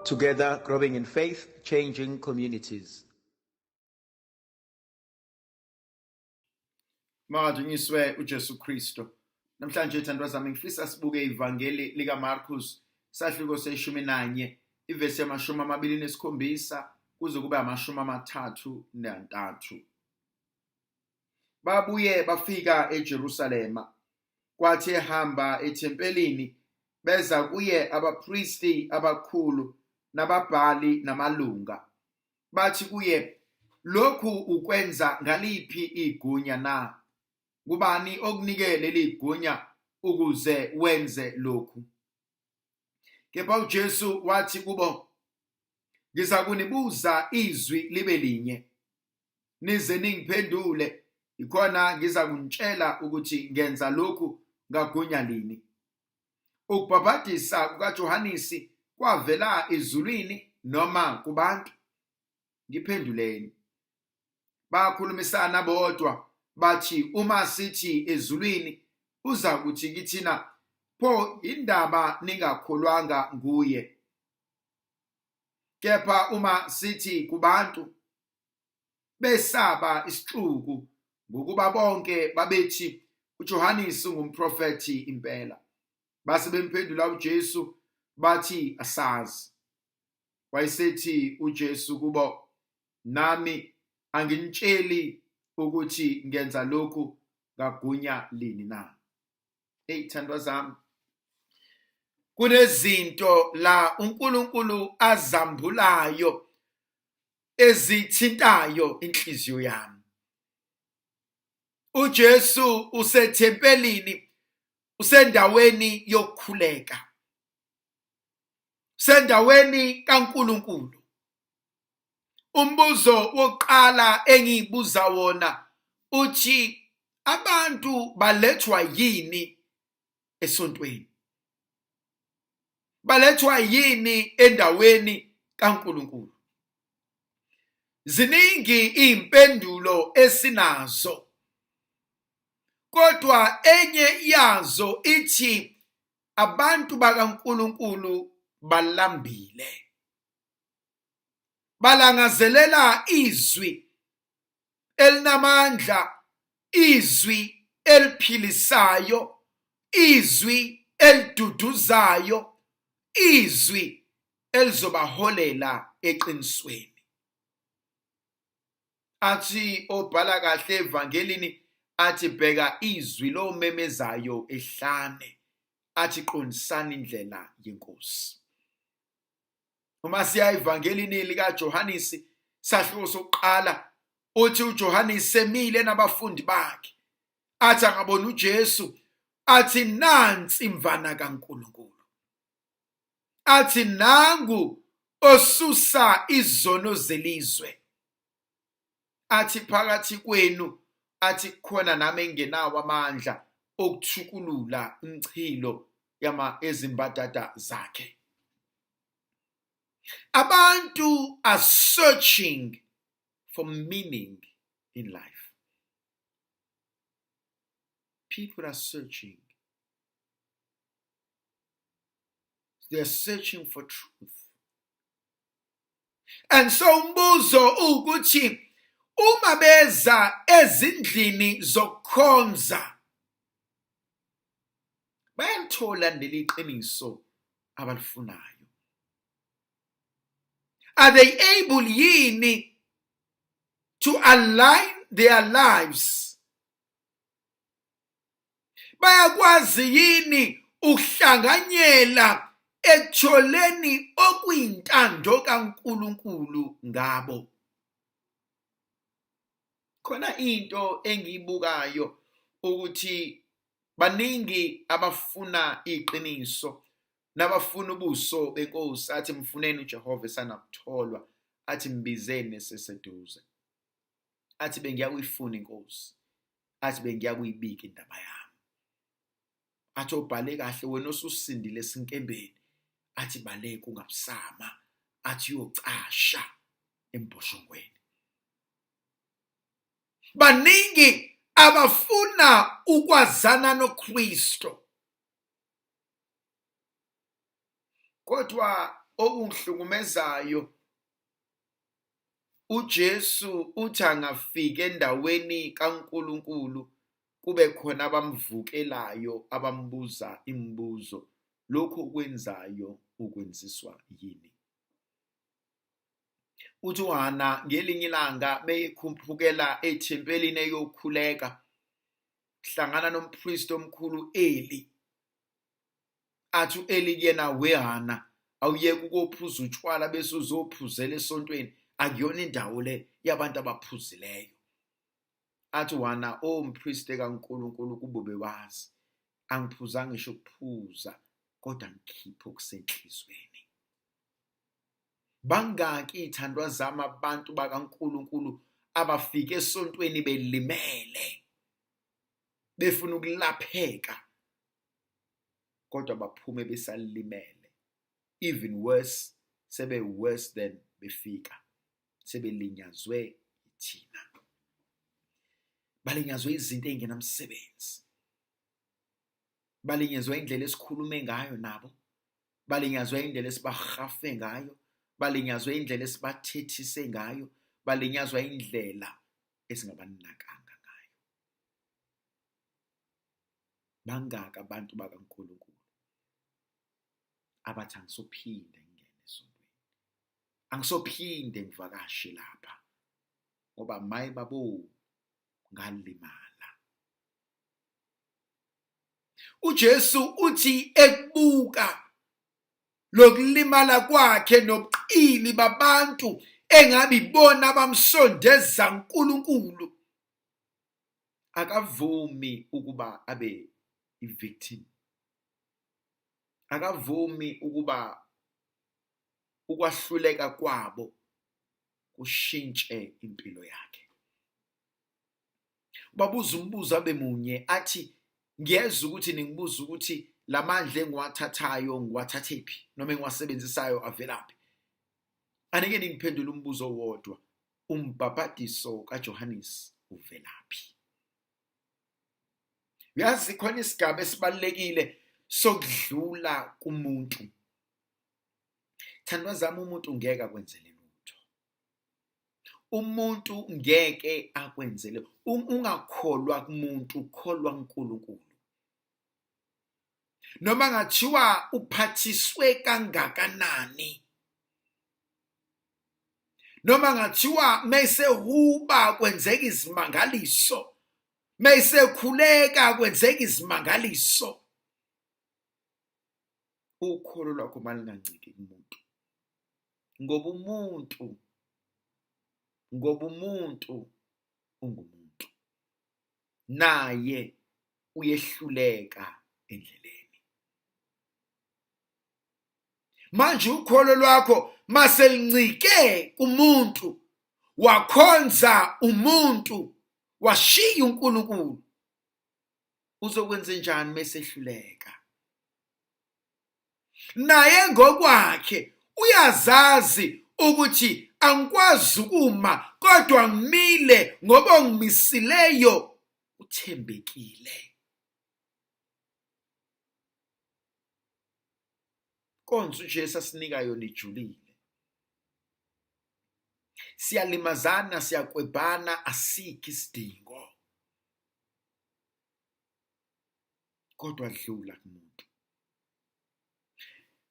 Together, growing in faith, changing communities. Makadunyiswe uJesu Kristu. Namhlanje thandwa zami ngifisa sibuke ivangeli likaMarkus sahluko seshumi nanye ivesi yamashumi amabili nesikhombisa kuze kube amashumi amathathu nantathu. Babuye bafika eJerusalema. Kwathi ehamba ethempelini beza kuye abapristi abakhulu nababhali namalunga. Bathi kuye, lokhu ukwenza ngaliphi igunya na? Ngubani okunike leli gunya ukuze wenze lokhu? Kepha uJesu wathi kubo, ngiza kunibuza izwi libe linye, nize ningiphendule, ikhona ngiza kunitshela ukuthi ngenza lokhu ngagunya lini. Ukubhabhadisa kukaJohanisi kwavela ezulwini noma kubantu? Ngiphenduleni. Bakhulumisana bodwa bathi, uma sithi ezulwini, uza kuthi kithina, pho indaba ningakholwanga nguye? Kepha uma sithi kubantu, besaba isixuku, ngokuba bonke babethi uJohanisi ungumprofethi impela. Base bemphendula uJesu bathi, asazi. Wayesethi uJesu kubo, nami anginitsheli ukuthi ngenza lokhu ngagunya lini na. Hey thandwa zami, kunezinto la uNkulunkulu azambulayo ezithintayo inhliziyo yami. uJesu usethempelini, usendaweni yokukhuleka, usendaweni kaNkulunkulu. Umbuzo wokuqala engiyibuza wona uthi, abantu balethwa yini esontweni? Balethwa yini endaweni kaNkulunkulu? Ziningi impendulo esinazo, kodwa enye yazo ithi abantu bakaNkulunkulu balambile, balangazelela izwi elinamandla, izwi eliphilisayo, izwi eliduduzayo, izwi elizobaholela eqinisweni. Athi obhala kahle evangelini, athi bheka izwi lomemezayo ehlane, athi qondisani indlela yenkosi. Uma siya evangelini likaJohanisi sahluko sokuqala, uthi uJohanisi emile nabafundi bakhe, athi angabona uJesu athi nansi imvana kaNkulunkulu, athi nangu osusa izono zelizwe, athi phakathi kwenu, athi kukhona nami engenawo amandla okuthukulula umchilo yama ezimbadada zakhe. Abantu are searching for meaning in life. People are searching. They are searching for truth. And so umbuzo ukuthi uma beza ezindlini zokukhonza bayalithola leli qiniso abalifunayo? Are they able yini to align their lives? Bayakwazi yini ukuhlanganyela ekutholeni okuyintando kaNkulunkulu ngabo? Khona into engiyibukayo ukuthi baningi abafuna iqiniso nabafuna ubuso benkosi, athi mfuneni uJehova esanakutholwa, athi mbizeni eseseduze, athi bengiyakuyifuna inkosi, athi bengiyakuyibika indaba yami, athi obhale kahle wena osusindile esinkembeni, athi baleka ungabusama, athi uyocasha embhoshongweni. Baningi abafuna ukwazana noKristu, kodwa Okungihlukumezayo, uJesu uthi angafika endaweni kaNkulunkulu kube khona abamvukelayo abambuza imibuzo, lokhu okwenzayo ukwenziswa yini? Uthi uHana ngelinye ilanga meyekhuphukela ethempelini eyokhuleka, hlangana nompristi omkhulu Eli. Athi u-Eli kuyena, weHana, awuyeke ukophuza utshwala bese uzophuzela esontweni, akuyona indawo le yabantu abaphuzileyo. Athi uHana, o mpriste kaNkulunkulu, kube bewazi, angiphuzanga ngisho ukuphuza, kodwa ngikhiphe okusenhlizweni. Bangaki iy'thandwa zami abantu bakaNkulunkulu abafike esontweni belimele, befuna ukulapheka, kodwa baphume besalimele, even worse, sebe worse than befika, sebelinyazwe yithina, balinyazwe izinto ey'ngenamsebenzi, balinyazwe indlela esikhulume ngayo nabo, balinyazwe indlela esibahafe ngayo, balinyazwe indlela esibathethise ngayo, balinyazwa indlela esingabanakanga ngayo. Bangaka abantu bakaNkulunkulu abathi angisophinde ngingene esontweni, angisophinde ngivakashe lapha, ngoba maye babo ngalimala. UJesu uthi ekubuka lokulimala kwakhe nobuqili babantu engabe ibona abamsondeza uNkulunkulu, akavumi ukuba abe i-victim, akavumi ukuba ukwahluleka kwabo kushintshe impilo yakhe. Babuza umbuzo abe munye, athi ngiyezwa ukuthi ningibuza ukuthi lamandla engiwathathayo ngiwathathephi noma engiwasebenzisayo avelaphi. Anike ningiphendule umbuzo owodwa, umbhabhadiso kaJohannes uvelaphi? Uyazi khona isigaba esibalulekile sokudlula kumuntu. Thandwa zami, umuntu ngeke akwenzele lutho. Umuntu ngeke akwenzele, ungakholwa kumuntu, ukholwa kuNkulunkulu. Noma ngathiwa uphathiswe kangakanani, noma ngathiwa mesehuba kwenzeka izimangaliso, mesekhuleka kwenzeka izimangaliso, ukholo lwakho malinganciki kumuntu, ngoba umuntu ungumuntu, naye uyehluleka endleleni. Manje ukholo lwakho maselincike kumuntu, wakhonza umuntu, washiya uNkulunkulu, uzokwenza njani mesehluleka? Naye ngokwakhe uyazazi ukuthi angikwazi ukuma, kodwa ngimile ngoba ongimisileyo uthembekile. Konze uJesu asinika yona ijulile. Siyalimazana, siyakwebhana, asikho isidingo. Kodwa dlula kumuntu.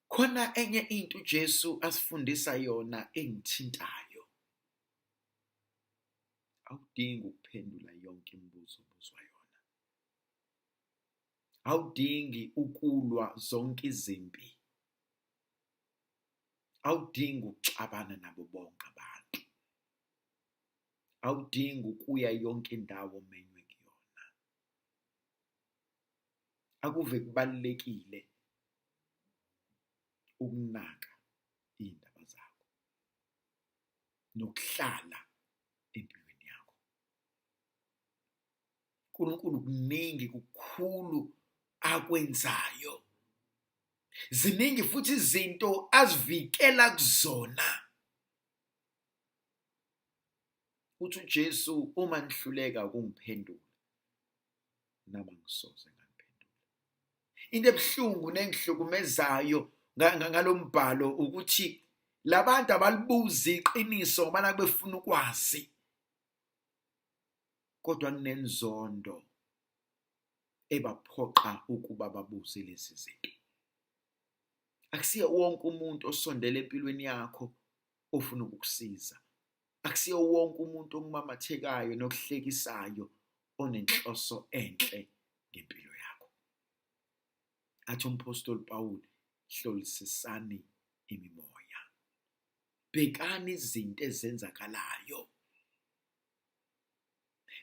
Khona enye into uJesu asifundisa yona engithintayo. Awudingi ukuphendula yonke imibuzo obuzwa yona. Awudingi ukulwa zonke izimpi. Awudingi ukuxabana nabo bonke abantu. Awudingi ukuya yonke indawo omenywe kuyona. Akuve kubalulekile ukunaka iy'ndaba zakho nokuhlala empilweni yakho. uNkulunkulu kuningi kukhulu akwenzayo, ziningi futhi izinto azivikela kuzona. Uthi uJesu, uma nihluleka ukungiphendula, nami angisoze nganiphendula. Into ebuhlungu nengihlukumezayo ngalombhalo ukuthi labantu abalibuzi iqiniso ngoba nakubefuna ukwazi, kodwa kunenzondo ebaphoqa ukuba babuze lezi zinto. Akusiye wonke umuntu osondele empilweni yakho ofuna ukukusiza. Akusiye wonke umuntu okumamathekayo nokuhlekisayo onenhloso enhle ngempilo yakho. Athi umphostoli Pawulu, hlolisisani imimoya. Bhekani izinto ezenzakalayo.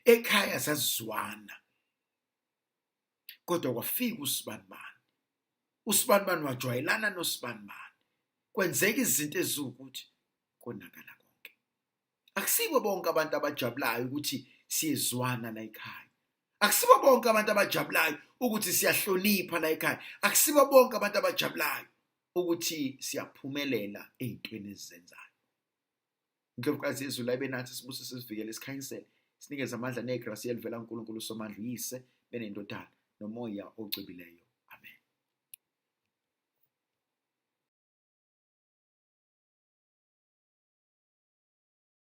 Ekhaya sasizwana, kodwa kwafika usibanibani. Usibanibani wajwayelana nosibanibani. Kwenzeka izinto eziwukuthi konakala konke. Akusibo bonke abantu abajabulayo ukuthi siyezwana la ekhaya. Akusibo bonke abantu abajabulayo ukuthi siyahlonipha la ekhaya. Akusibo bonke abantu abajabulayo ukuthi siyaphumelela ey'ntweni esizenzayo. Indlovukazi yezulu ayibe nathi, sibusise, sivikele, sikhanyisele, sinikeze amandla negrasi elivela kuNkulunkulu uSomandla, uYise benendodana noMoya ocwebileyo.